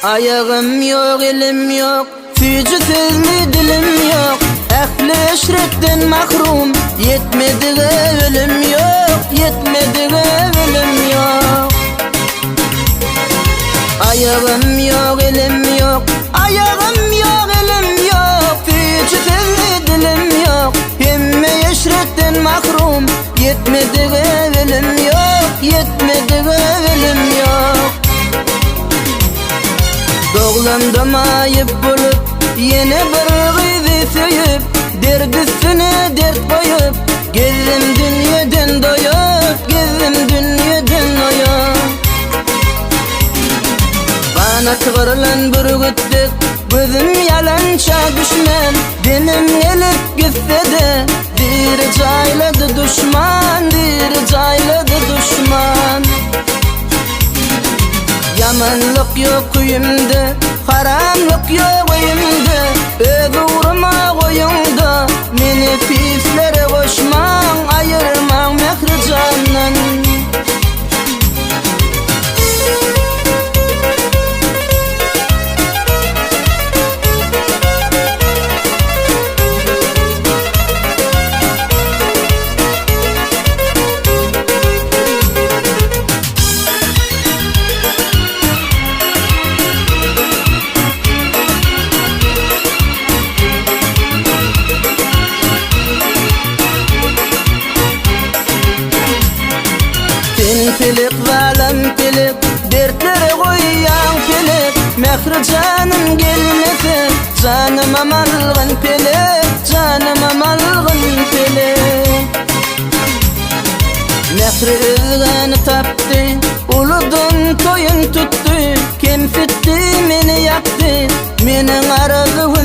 Aýagym ýok, elim ýok, süýji sözli dilim ýok, Ähli eşretden mahrum, ýetmedige ölüm ýok, ýetmedige ölüm ýok. Aýagym ýok, elim ýok, aýagym ýok, elim ýok, Süýji sözli dilim ýok, hemme eşretden mahrum, Ýetmedige ölüm ýok, ýetmedige ölüm ýok. Doglamda maýyp bolup, ýene bir gyzy söýüp, Dert üstüne dert goýup, gezdim dünýeden doýup, gezdim dünýeden doýup. Ganaty gyrylan bürgüt dek, gözüm ýalança düşmän, Demim gelip gitse-de, Diri jaýlady duşman, diri jaýlady duşman. Ýamanlyk ýok küýümde, haramlyk ýok öýümde, Öz ugruma goýuň-da, meni pislere goşmaň, Aýyrmaň mähri jandan. Sen pelek zalim pelek Dertlere goýýaň pelek Mähri janym gelmese Janymam algyn pelek Janymam algyn pelek Mähri özgäni tapdy Uludan toýun tutdy Kemsitdi meni ýakdy Meniň arzuwym.